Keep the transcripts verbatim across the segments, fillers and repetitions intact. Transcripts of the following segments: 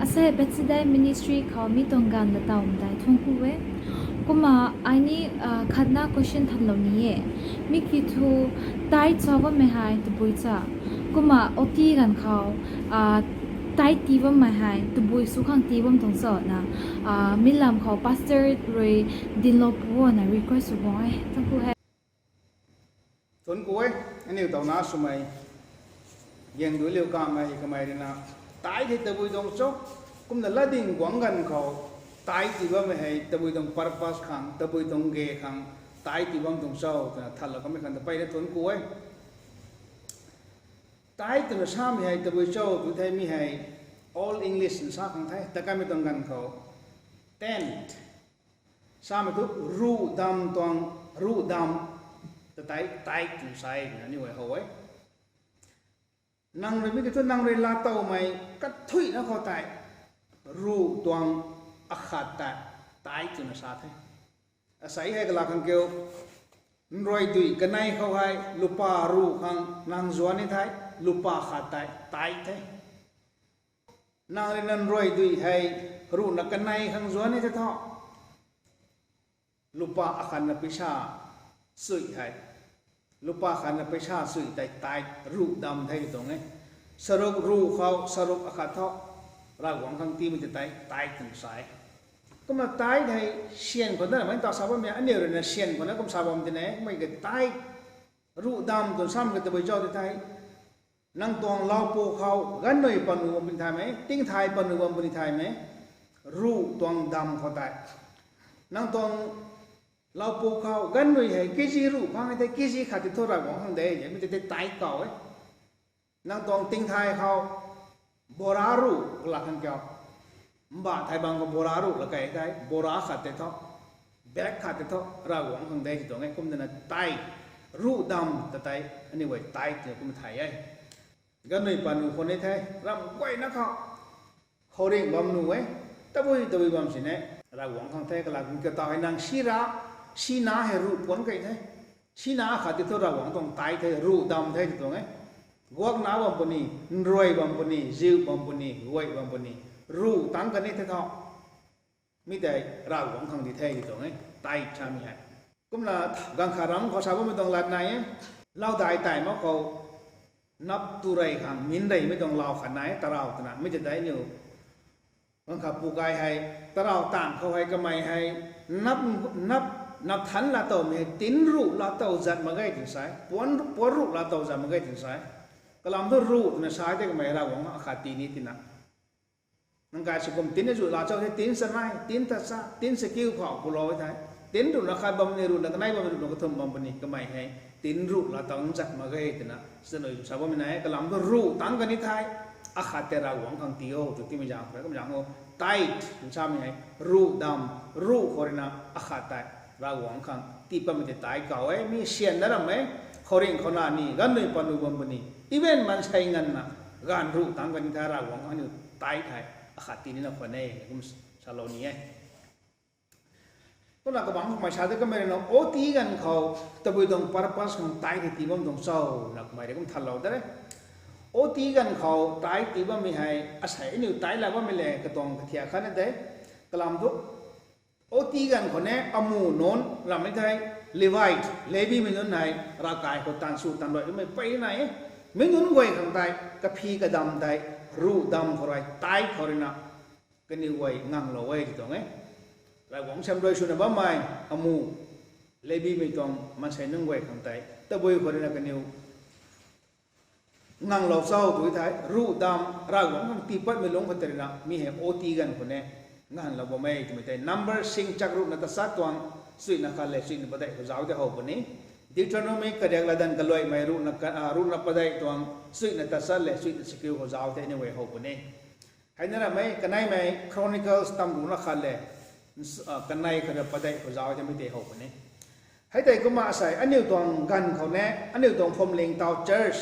Sei Bethsaida Ministry khou mi tuang ganv la taw dai thungc ku e. Kumna ai ni khatna question thanlou ni e. Mi kiu thu tithe sa bammei hei tabui cha. Kumna O T ganv khou tithe tii bammei hei tabui sw khang tii bam tuang cho na, mi lam khou pastor rui dinlou pu na request sw bam e. Thungc ku e. Thungc ku e, aniu taw na swmei, Gaengdui Liu Kamei kamei rui na, tithe hei tabui tuang cho, kumna latdyng guangc ganv khou tithe tii bammei hei tabui tuang purpose khang, tabui tuang ge khang tithe tii bam tuang cho twna thanlou kamei khang ta peyna thungc ku e. Tithe twna samei hei tabui cho tu thei mi hei Old English na sa khang the, ta kamei tuang ganv khou tenth samei thu ruh dam tuang, ruh dam ta tei tithe twna sa e twna aniu guay how e. Nang rui mi kiu thu nang rui laa towmei kathuicna khou tei ruh tuang akhat tei tithe twna sa the. Asei hei kala khang kiu, nruai dui kanei khou hei lupa ruh khang nang zuan ni thei, lupa khat tei tithe the. Nang rui na nruai dui hei ruhna kanei khang zuan ni the thu, lupa akhatna paisa sui hei, lupa khatna paisa sui tei tithe, ruh dam the tuang e. Saruk ruh khou saruk akhat thu Ravguangc khang tiimei ta tei tithe twna sa e. Kumna tithe hei syan khou na mei taw sa bammei, aniu rui na syan khou na kum sa bam ti ne, mei ka tithe, ruh dam twna samei ka tabui cho ti thei, nang tuang lau pu khou ganvnui panu bam puni thaymei, tingthay panu bam puni thaymei, ruh tuang dam khou tei, nang tuang lau pu khou ganvnui hei kg ruh phang e thei kg khat ti thu Ravguangc khang de, mi tei tithe kaw e. Nang tuang tingthay khou bora ruh laa khang kiu, mbac thai bang khou bora ruh laa kei thei bora khat tei thu, bag khat tei thu Ravguangc khang de ti tuang e. Kumna tithe, ruh dam ta tei aniu guay tithe twna kum thay e. Ganvnui panu khou ni the, ram guayna khou, khouringh bam nu e, tabui tabui bam sini, Ravguangc khang the. Kala kum kiu taw hei nang si ra, sina hei ruh puanc kei the, sina khat ti thu Ravguangc tuang tithe the, ruh dam the ti tuang e. Guakna bam puni, nruai bam puni, ziu bam puni, guay bam puni, ruh tangc kani the thu, mi tei Ravguangc khang di the ti tuang e, tithe samei hei. Kumna ganv khat ram khou sa bammei tuang lat nai e, lau dai tei mak khou nap tu rey khang min reymei tuang lau khat nai e, tarau twna, mi tei tei aniu ganv khat pu kai hei, tarau taanv khou hei kamei hei, nap, nap, nap thanc laa towmei hei, tinc ruh laa tow zat mak ge twna sa e, puanc, puanc ruh laa tow zat mak ge twna sa e. Kalam thu ruh twna sa tei kamei Ravguangc akhat tii ni tina, nang kai sw kum tinc azuh laa cho the, tinc chanei, tinc tachat, tinc chakiu khou pulou e thei, tinc ruhna khat bam puni, ruhna kanei bam puni, ruhna kathumh bam puni, kamei hei tinc ruh laa tow zat mak ge twna, sini sa bammei nai e. Kalam thu ruh tangc kani thei, akhat tei Ravguangc khang tii o tw tiimei zaeng khou, kum zaeng khou, tithe twna samei hei, ruh dam, ruh khou rui na akhat tei Ravguangc khang tii patmei tei tithe kaw e. Mi syan na ram e, khouringh khou na ni, ganvnui panu bam puni, even maansei nganvna, ganv ruh tangc kani thei Ravguangc khang aniu tithe thei, akhat tii nina khwan e, kum salou ni e. Kumna kabangc kamei sa de kamei rui na O T ganv khou tabui tuang purpose khang tithe hei tii bam tuang cho na kamei rui kum thanlou de re. O T ganv khou tithe tii bammei hei, asei aniu tithe laa bammei le katuang kathiak khatna de. Kalam thu, O T ganv khou ni amu nunc rammei thei, Levite, Levimei nunc hei, ravkai khou taanv sw taanv rui bammei pey nai e. Mi nunc guay khang tei, kaphi kadam tei, ruh dam khou rui, tithe khou rui na, kaniw guay nganglou e ti tuang e. Ravguangc siam rui swna bammei, amu, Levimei tuang maansei nunc guay khang tei, tabui khou rui na kaniw nganglou cho tu thei, ruh dam, Ravguangc khang tii patmei lungc khou tei rui na, mi hei O T ganv khou ni, nganlou bam e twmei tei, Number singchak ruhna tachat tuang, chuihna khat le chuihna padeih khou zauc tei how puni. Deuteronomy kariak latdanv kaluaimei ruhna ka-, ah, ruhna padeih tuang, chuihna tachat le chuihna chakiu khou zauc tei aniu guay how puni. Hei na rammei, kaneimei Chronicles tamruhna khat le, ah, kanei khat le padeih khou zauc tei mi tei how puni. Hei tei kumna asei, aniu tuang ganv khou ni, aniu tuang phuamling taw church,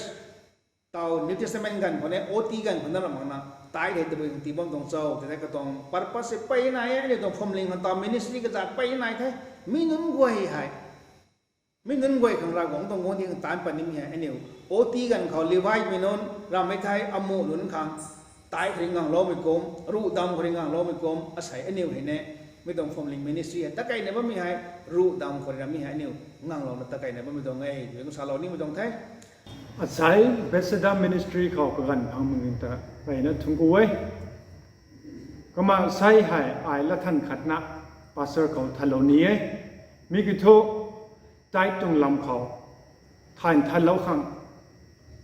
taw New Testament ganv khou ni, O T ganv khou na ram makna, tithe hei tabui khang tii bam tuang cho, tei katuang purpose pey nai e, aniu tuang phuamling khang taw ministry kazat pey nai the, mi nunc guay hei. Mi nunc guay khang Ravguangc tuang guangcdic khang taanc pat nimei hei aniu, O T ganv khou Levitemei nunc, rammei thei amu nunc khang, Tithe khou ri ngangloumei kum, ruh dam khou ri ngangloumei kum, asei aniu hei ne, mi tuang Phuamling Ministry hei takeina bammei hei, ruh dam khou ri na mi hei aniu nganglouna takeina bammei tuang e, twna salou nimei tuang the. Asei Bethesda Ministry khou kaganv phangmei ta peyna thungc ku e. Kumna asei hei ai lathan khatna pastor khou thanlou ni e. Mi kiu thu, tithe tuang lam khou than thanlou khang,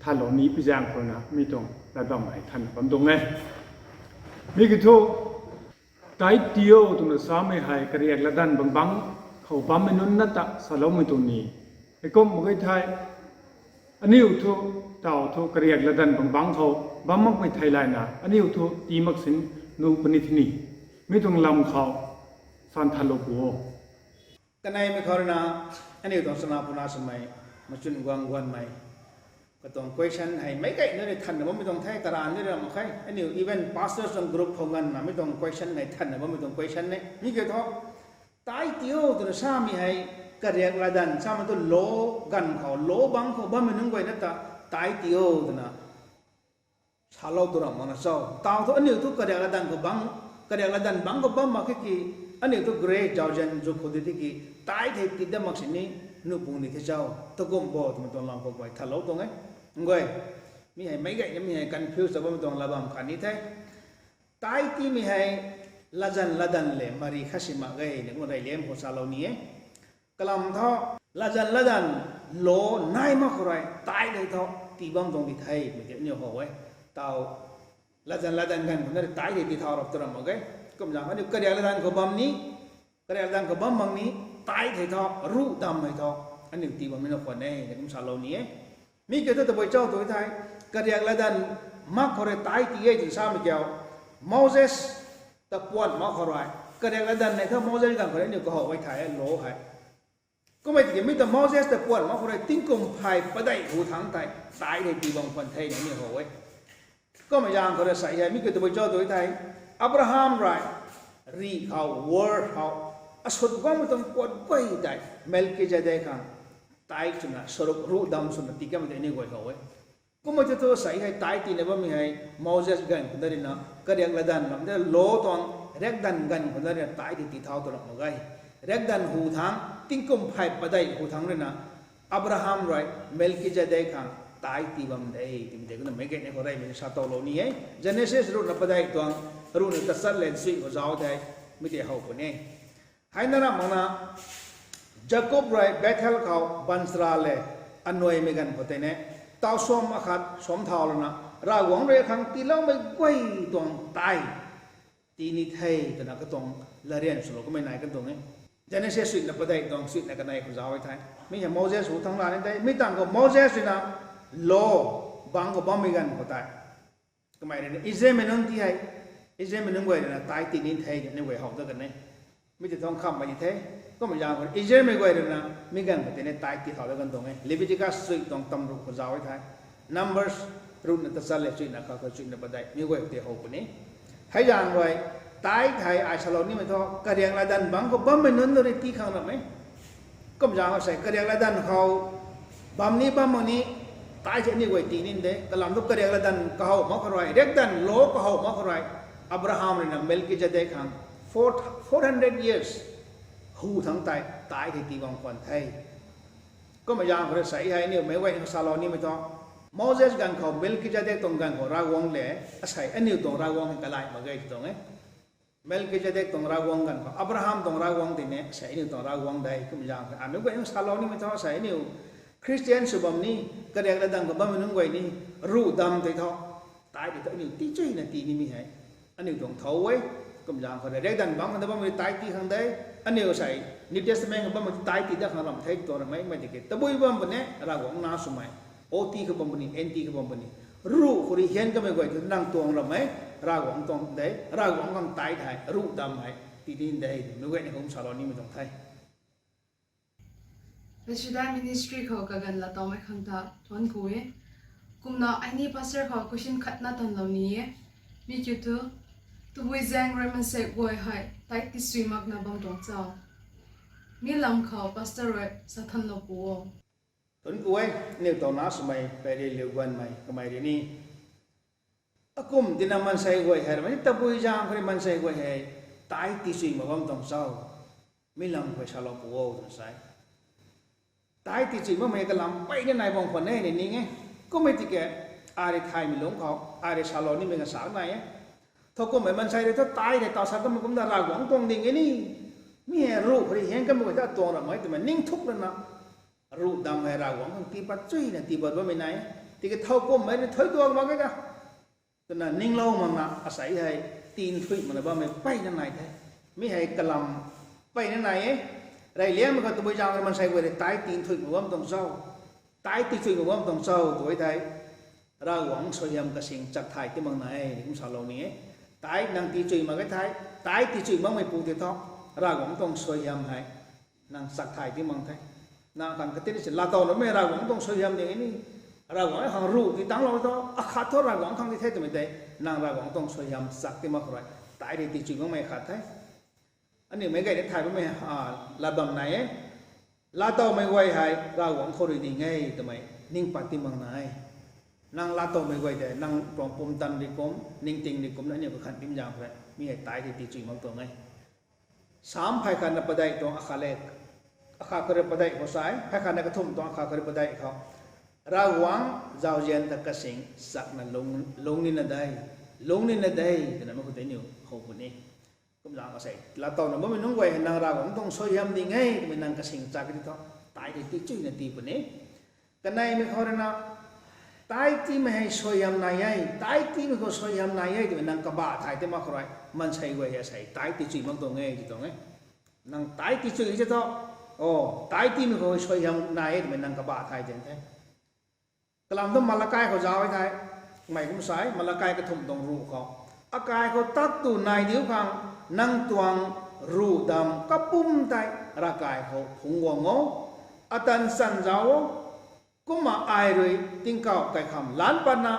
thanlou ni pi zaeng khou na mi tuang lat bam hei thanna bam tuang e. Mi kiu thu, tithe tii o twna samei hei kariak latdanv bang bang khou bammei nunc na ta saloumei tuang ni. Heikum mak ge thei, aniu thu, taw thu kariak latdanv bang bang khou bam makmei thei layna aniu thu tii mak sin nuh puni thini. Mi tuang lam khou san thanlou pu o. Kaneimei khou rui na, aniu tuang chana puna swmei, machun guang guanmei, katuang question hei meic gayna ni thanna bammei tuang the, karan ni ram mak khe. Aniu even pastors tuang group khou nganvna mi tuang question hei thanna bammei tuang question e. Mi kiu thu, tithe tii o twna samei hei, kariak latdanv samei thu law ganv khou, law bang khou bammei nunc guay na ta, tithe tii o twna salou tu ram mak na cho. Taw thu aniu thu kariak latdanv khou bang, kariak latdanv bang khou bam mak khe ki, aniu thu grace zauzian zu khou di tiki, tithe hei tii dat mak sini, nuh pung ni the cho. Takum bo twmei tuang lam khou guay thanlou tuang e. Nguay, mi hei meic gayna mi hei confuse ta bammei tuang lat bam khat ni the. Tithe tiimei hei, latzan latdanv le mari khat si mak ge, ni kum reyliam khou salou ni e. Kalam thu, latzan latdanv law nai mak khou rui, tithe hei thu, tii bam tuang di the, mei tei aniu how e. Taw, latzan latdanv ganv khou na rui tithe hei tii thau rap tu ram mak ge. Kum zaeng aniu kariak latdanv khou bam ni, kariak latdanv khou bam mak ni, tithe hei thu, ruh dam hei thu, aniu tii bam ni na khwan e, ni kum salou ni e. Mi kiu thu tabui cho tu thei, kariak latdanv mak khou rui tithe tii e twna samei kiu, Moses ta puan mak khou rui, kariak latdanv nei thu Moses ganv khou rui aniu kahow e thei, law hei. Kummei tiki mi ta Moses ta puan mak khou rui tingkum phay padeih hu thangc tei, tithe hei tii bam khwan the ni aniu how e. Kummei zaeng khou rui sei hei, mi kiu tabui cho tu thei, Abraham rui, rih khou, Ur khou, asut guangmei tuang puat guay tei, Melkizedek khang, tithe swna, saruk ruh dam swna tii kamei tei aniu guay how e. Kummei thu thu sei hei tithe tiina bammei hei, Moses ganv khou na rui na, kariak latdanv lam de law tuang, riakdanv ganv khou na rui na tithe hei tii thau tu ram mak ge. Riakdanv hu thangc, tingkum phay padeih hu thangc rui na, Abraham rui Melkizedek khang tithe tii bam de, twmei tei kumna meic gayna khou reymei sa towlou ni e. Genesis ruhna padeih tuang, ruhna tachat le chui khou zauc thei, mi tei how puni. Hei na ram mak na, Jakob rui Bethel khou baanchara le anuaimei ganv khou tei ne, taw suam akhat suam thau lana, Ravguangc rui akhang tiiloumei guay tuang tithe tii ni the twna katuang latryan swlou kamei nai kan tuang e. Genesis chuina padeih tuang chuina kanei khou zauc e thei, mi hei Moses hu thangc la ni tei, mi tangv khou Moses rui na law bangc khou bammei ganv khou tei, kamei rui na Israelmei nunc ti hei, Israelmei nunc guay rui na tithe tii ni the, ni guay how dat kan e. Mi tei tuang khamhmei ni the, kummei zaeng khou Israelmei guay rui na, mi ganv khou tei ni tithe tii thau dat kan tuang e. Leviticus chui tuang tamruh khou zauc e thei, Numbers ruhna tachat le chuina khat khou chuina padeih, mi guay tei how puni. Hei zaeng rui, tithe hei ai salou nimei thu, kariak latdanv bangc khou bammei nunc rui tii khang ram e. Kum zaeng khou sei, kariak latdanv khou bam ni bam mak ni, tithe aniu guay tii ni de. Kalam thu kariak latdanv kahow mak khou rui, riakdanv law kahow mak khou rui, Abraham rui na Melkizedek khang four, four hundred years hu thangc tei, tithe hei tii bam khwan the. Kummei zaeng khou rui sei hei aniu meic guay ni salou nimei thu, Moses ganv khou Melkizedek tuang ganv khou Ravguangc le, asei aniu tuang Ravguangc hei kalai mak ge tuang e. Melkizedek tuang Ravguangc ganv khou, Abraham tuang Ravguangc tei ne, asei aniu tuang Ravguangc de, kummei zaeng khou, aniu guay ni salou nimei thu, asei aniu Christian sw bam ni, kariak latdanv khou bammei nunc guay ni, ruh dam tei thu, tithe tei thu aniu tii chuina tii nimei hei, aniu tuang thow e. Kum zaeng khou rui, riakdanv bangc khou na bammei tithe tii khang de, aniu sei New Testament khou bammei tithe tii dat khang ram the tuang ramei, mei tiki tabui bam puni, Ravguangc na swmei, O T khou bam puni, N T khou bam puni, ruh khou rui hian kamei guay thu nang tuang ram e, Ravguangc tuang de, Ravguangc khang tithe hei, ruh dam hei tii ni de, meic guay ni kum salou nimei tuang the. Bethesda Ministry khou kaganv laatowmei khang ta thuanc ku e. Kumna ai ni pastor khou question khatna tanlou ni e. Mi kiu thu, tabui zaeng rui maansei guay hei tithe tisui makna bam tuang cho? Mi lam khou pastor rui sa thanlou pu o. Thuanc ku e, aniu taw na swmei, pary liu guanmei kamei rui ni, Akum tina maansei guay hei, mani tabui zaeng khou rui maansei guay hei, tithe tii chuy mak bam tuang cho? Mi lam khou salou pu o twna sa e. Tithe tii chuy makmei kalam peyna nai bam khwan e ni ning e. Kum e tiki, ai rui thaymei lungc khou, ai rui salou nimei kasak nai e. Thowkumhmei maansei rui thu tithe tei taw sa kamei kumna Ravguangc tuang ding e ni. Mi hei ruh khou rui hiang kamei guay ta tuang ra mak e twmei ningthuk lana, ruh dam hei Ravguangc khang tiipat chuyna tiipat bammei nai e. Tiki thowkumhmei rui thuy tuang mak e ta. Twna ninglou makna asei hei, tii nthuih makna bammei peyna nai the. Mi hei kalam peyna nai e. Reyliangmei khou tabui zaeng rui maansei guay rui tithe tii nthuih mak bam tuang cho? Tithe tii chuy mak bam tuang cho tw e thei, Ravguangc suaihiam kasing chak thay ti mak nai e, kum salou ni e. Tithe nang tii chuy mak e thei, tithe tii chuy makmeipu tei thu, Ravguangc tuang suaihiam hei nang chak thay ti mak the. Nang khang katin si laatowna mei Ravguangc tuang suaihiam ding e ni. Ravguangc khang ruh tii tangclou thu, akhat thu Ravguangc khang ti the twmei tei, nang Ravguangc tuang suaihiam chak ti mak khou rui, tithe rui tii chuy makmei khat the. Aniu meic gayna thay bammei, a, lat bam nai e. Laatowmei guay hei Ravguangc khou rui ding e twmei ning pat ti mak nai e. Nang laatowmei guay tei, nang tuang pumtan rui kum, ningting rui kumna aniu kakhan dim zaeng khou rui, mi hei tithe rui tii chuy mak tuang e. Sam phay khatna padeih tuang akhat le, akhat khou rui padeih khou sa e, phay khatna kathumh tuang akhat khou rui padeih khou, Ravguangc zauzian ta kasing chakna lung, lungc nina de, lungc nina de twna mei khou tei niw how puni. Kumzaeng asei laatowna bammei nunc guay hei nang Ravguangc tuang suaihiam ding e twmei nang kasing chak ti thu, tithe rui tii chuyna tii puni. Kaneimei khou rui na, tithe tiimei hei suaihiam nai e, tithe tiimei khou suaihiam nai e twmei nang kabah thay ti mak khou rui, maansei guay hei asei tithe tii chuy mak tuang e ti tuang e. Nang tithe tii chuy ti thu, o, tithe tiimei khou suaihiam nai e twmei nang kabah thay ti the. Kalam thu Malakai khou zauc e thei, mei kum sa e, Malakai kathumh tuang ruh khou, akai khou tat tu nai diu khang, nang tuang ruh dam kapwm tei ravkai khou phungc guang o, atan chan zauc o, kumna ai rui tingkauh kaikham lan patna,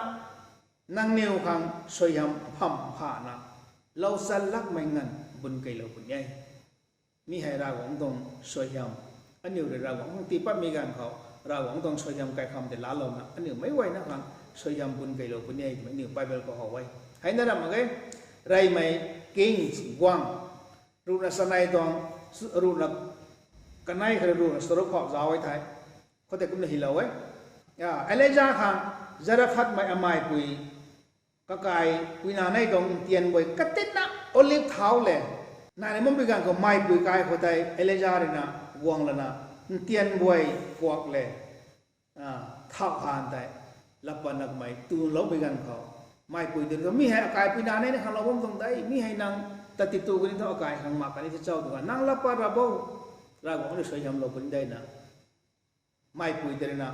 nangniw khang suaihiam pham phana, lou chan lakmei nganv bun keylou puni e. Mi hei Ravguangc tuang suaihiam, aniu rui Ravguangc khang tiipatmei ganv khou, Ravguangc tuang suaihiam kaikham tei laalouna aniu meic guayna khang suaihiam bun keylou puni e twmei aniu Bible khou how e. Heina ram mak ge, reymei Kings guang, ruhna chanei tuang, ruhna kanei khat rui ruhna charuk khou zauc e thei, khoutei kumna hylou e. A, Elija khang Zarephathmei ameipui, kakai puina nei tuang ntianbuay katinna olive thau le, nai ni mumbei ganv khou meipui kai khou tei Elija rui na guang lana, ntianbuay kuak le, a, thau han tei lat patna kamei tuloumei ganv khou, meipui tei thu, mi hei akai puina nei na khanglou bam tuang de, mi hei nang ta titu kani thu akai khang mak kani the cho twna, nang lat pat ra bo, Ravguangc rui suaihiamlou puni de na. Meipui tei rui na,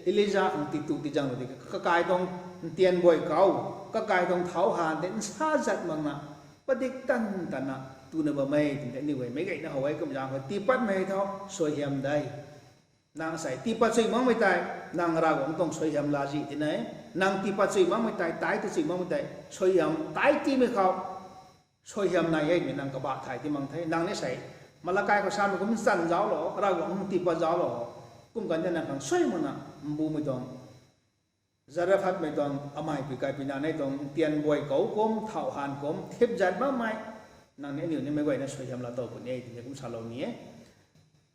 Elija khang titu tizaenglou di, kakai tuang ntianbuay kau, kakai tuang thau han tei nsa zat makna, padik tan tanna tuna bam e twmei tei aniu guay meic gayna how e. Kumzaeng khou tiipatmei thu suaihiam de. Nang asei tiipat chuy makmei tei, nang Ravguangc tuang suaihiam laa zi tina e. Nang tiipat chuy makmei tei, tithe tii chuy makmei tei, suaihiam tithe tiimei khou suaihiam nai e twmei nang kabah thay ti mak the. Nang ni sei, Malakai khou samei kum chan zauclou, Ravguangc khang tiipat zauclou, kum kan tei nang khang suai makna, mbumei tuang, Zarephathmei tuang ameipui kai puina nei tuang ntianbuay kau kum, thau han kum thip zat makmei, nang ni aniu ni meic guayna suaihiam laa tow puni e twmei kum salou ni e.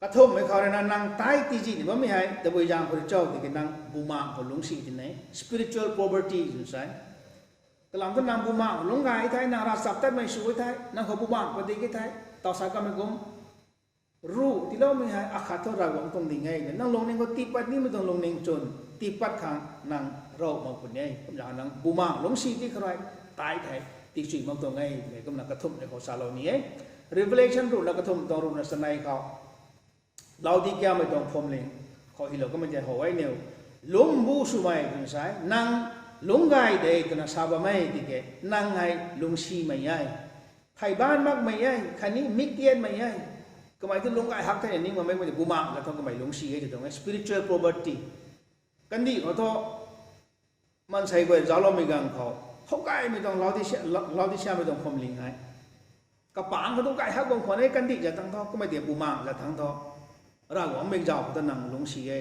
Kathumhmei khou rui na, nang tithe tii zi ni bammei hei tabui zaeng khou rui cho tiki nang bumaengh khou lungcsi tina e, spiritual poverty twna sa e. Kalam thu nang bumaengh khou lungc gay thei, nang ravchaptatmei sw e thei, nang khou bumaengh padik e thei, taw sa kamei kum, ruh tiiloumei hei akhat thu Ravguangc tuang ding e, nang lungning khou tiipat nimei tuang lungning chwn, tiipat khang nang rou mak puni e. Kumzaeng nang bumaengh lungcsi ti khou rui, tithe hei tii chuy mak tuang e twmei kumna kathumhmei khou salou ni e. Revelation ruhna kathumh tuang ruhna chanei khou, Laodikiamei tuang phuamling khou hylou kamei tei how e niu, lungcbu swmei twna sa e, nang lungc gay de twna sa bam e tiki, nang hei lungcsimei e, phey baanc makmei e, khatni miktianmei e. Kamei tu lungc gay hak the ni ning makmei, kamei tu bumaengh lat thu kamei lungcsi e ti tuang e, spiritual poverty. Kandih khou thu, maansei guay zaucloumei ganv khou, howgaymei tuang Laodicea, La-, Laodikiamei tuang phuamling hei, kapangc khou tu gay hak guang khwan e, kandih zat thangc thu, kamei tei bumaengh zat thangc thu, Ravguangc mikzauh khou ta nang lungcsi e,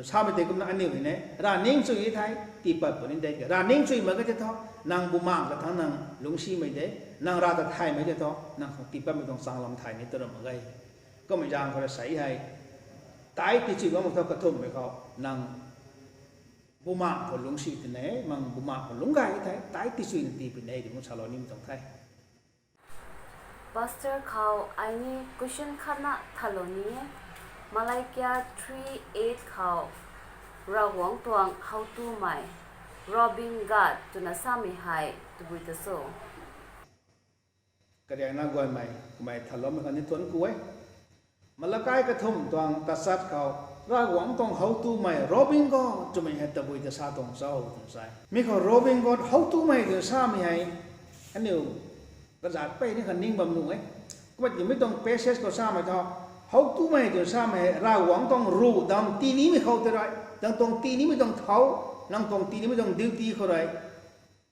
Samei tei kumna aniu hei ne, rav ning chui thei, tiipat puni de. Rav ning chui mak ka tei thu, nang bumaengc kathangc nang lungcsimei de, nang rav ta thaymei tei thu, nang khang tiipatmei tuang chaenglam thay ni tw ra mak ge. Kummei zaeng khou rui sa hei, tei tii chui bam mak thu kathumhmei khou, nang bumaengc khou lungcsi twna, mang bumaengc khou lungc gay thei, tei tii chuina tii puni de twna salou nimei tuang the. Pastor khou, ai ni question khatna thalou ni e. Malaikia three eight khou, Ravguangc tuang howtumei, Robin God twna samei hei tabui ta cho? Kariakna guaymei, kamei thaloumei khatni thuanc ku e. Malaikai kathumh tuang tachat khou, Ravguangc tuang howtumei, Robin God twmei hei tabui ta sa tuang cho twna sa e. Mi khou Robin God howtumei twna samei hei, aniu kazat peyna kha ning bam nuh e. Kumna mi tuang passage khou samei thu, howtumei twna samei hei, Ravguangc tuang ruh dam tii nimei khou tei rui, nang tuang tii nimei tuang thau, nang tuang tii nimei tuang duty khou rui,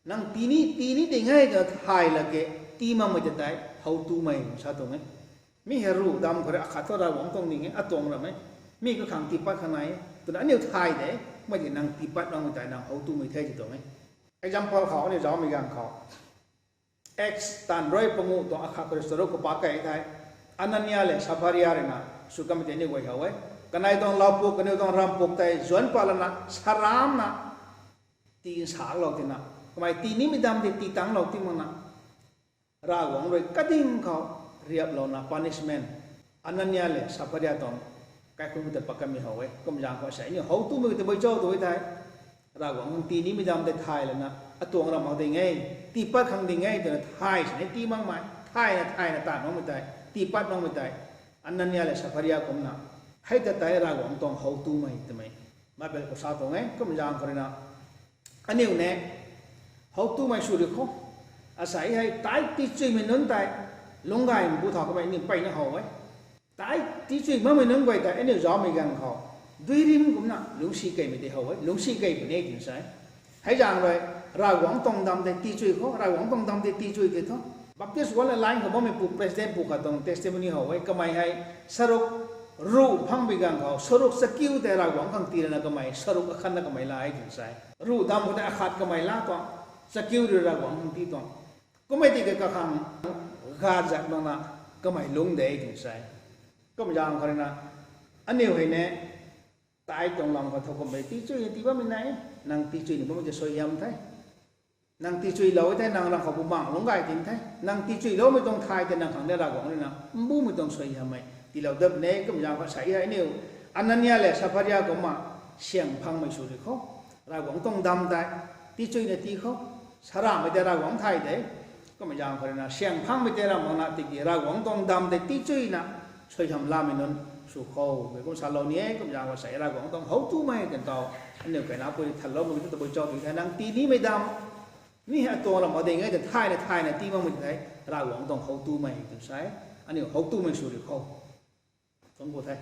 nang tii ni, tii ni ding e twna thay la ke, tii makmei ta tei howtumei sa tuang e. Mi hei ruh dam khou rui akhat thu Ravguangc tuang ding e, atuang ram e. Mi kakhang tiipat khang nai e twna aniu thay de, mei tei nang tiipat makmei tei nang howtumei the ti tuang e. Example khou aniu zaumei ganv khou, Acts taanv rui panguh tuang akhat khou rui charuk khou pa kei the, Anania le Sapharia rui na, sw kamei tei aniu guay how e. Kanei tuang laupuk, kaniw tuang rampuk tei zuanc pat lana, saramna, tii nsaklou tina, kamei tii nimei dam tei tii tanglou ti makna, Ravguangc rui kading khou riaplouna punishment, Anania le Sapharia tuang kaikhunc ta pat kamei how e. Kum zaeng khou sa aniu howtumei ta bui cho tw thei, Ravguangc tii nimei dam tei thay lana, atuang ram mak ding e, tiipat khang ding e twna thay sini tii makmei, thayna thayna taanv makmei tei, tiipat makmei tei, Anania le Sapharia kumna, hei ta tei Ravguangc tuang howtumei twmei Bible khou sa tuang e. Kum zaeng khou rui na, aniu ne, howtumei sw ri khou, asei hei tei tii chuimei nunc tei, lungc gay mbu thau kamei ni mpeyna how e. Tei tii chui makmei nunc guay tei aniu zaumei ganv khou, dui rim kumna lungcsi keymei tei how e, lungcsi key puni e twna sa e. Hei zaeng rui, Ravguangc tuang dam tei tii chui khou, Ravguangc tuang dam tei tii chui tei thu, Baptist World Alliance khou bammeipu president pu khat tuang testimony how e, kamei hei, saruk ruh phangmei ganv khou, saruk chakiu tei Ravguangc khang tii lana kamei, saruk akhatna kamei la e twna sa e. Ruh dam khou tei akhat kamei la tuang, chakiu rui Ravguangc khang tii tuang. Kummei tiki kakhang gazat makna kamei lungc de twna sa e. Kum zaeng khou rui na, aniu hei ne, tei tuang lam khou thu kummei tii chui tii bammei nai, nang tii chui ni bammei tei suaihiam the. Nang tii chuilou e thei nang ram khou bumaengc lungc gay tin the. Nang tii chuiloumei tuang thay tei nang khang ni Ravguangc rui na mbumei tuang suaihiammei tiilou dat ne. Kum zaeng khou sa hei aniu, Anania le Sapharia kumna, syang phangmei sw ri khou, Ravguangc tuang dam tei tii chuina tii khou, saramhmei tei Ravguangc thay de. Kummei zaeng khou rui na, syang phangmei tei ram makna tiki Ravguangc tuang dam tei tii chuina, suaihiam lamei nunc sw khou, mei kum salou ni e. Kum zaeng khou sa Ravguangc tuang howtumei kan tau, aniu kainapui thaloumei ta tabui cho tw thei, nang tii nimei dam, mi hei atuang ram mak ding e ta thayna thayna tii makmei tei, Ravguangc tuang howtumei twna sa e. Aniu howtumei sw ri khou, thuanc ku the.